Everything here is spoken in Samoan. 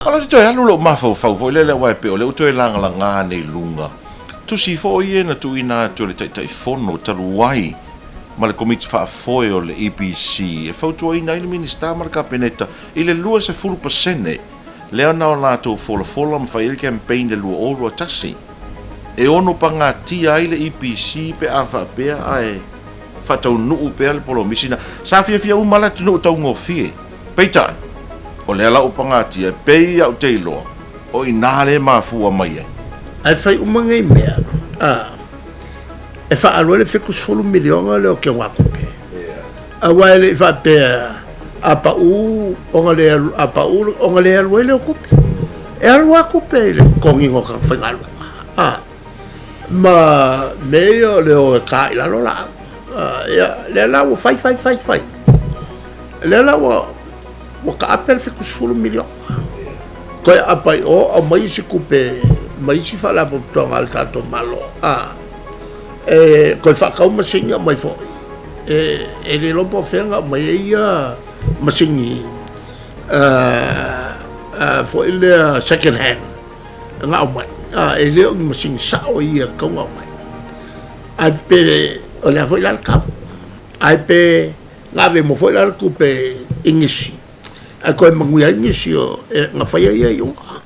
O le toe alu lou mafaufau foi lele, aua e pei o lea ua toe lagalaga nei i luga tusi foi ia na tuuina atu e le Taitaifono talu ai ma le Komiti Faafoe o le EPC e fautuaina ai le Minisita ma le Kapeneta i le 20% lea na o latou folafola ma fai ai le campaign i le 2021, e ono pagatia ai le EPC pe a faapea ae faataunuu pea le polomisi na sa fiafia uma le atunuu taugofie. Peitai, o lea la ua pagatia, e pei au te iloa o i ina lea e mafua mai ai. Ae fai uma nei mea, e faaalu ai le $70 miliona lea o teugatupe. Aua e le i faapea a pau ona le alu, a pau ona le alu ai lea o tupe. E alu lava tupe i le totogiina o tagata faigaluega. Ma mea ia o le o e ta i lalo laau. Ia, lea la ua fai, fai, fai, fai. Lea la ua taape le $70 miliona. Toe aapa i o, aumai isi tupe mai isi faalapotopotoga a le tatou Malo. E toe faatau masini aumai foi. E le iloa po o fea na aumai ai ia masini foi lea second hand na aumai. E le o ni masini sao ia e tatau ona aumai. Ae pe o le a foi la le tau. Ae pe na ave uma foi la le tupe i nisi, ae toe manuia ai nisi na faia ia iuga.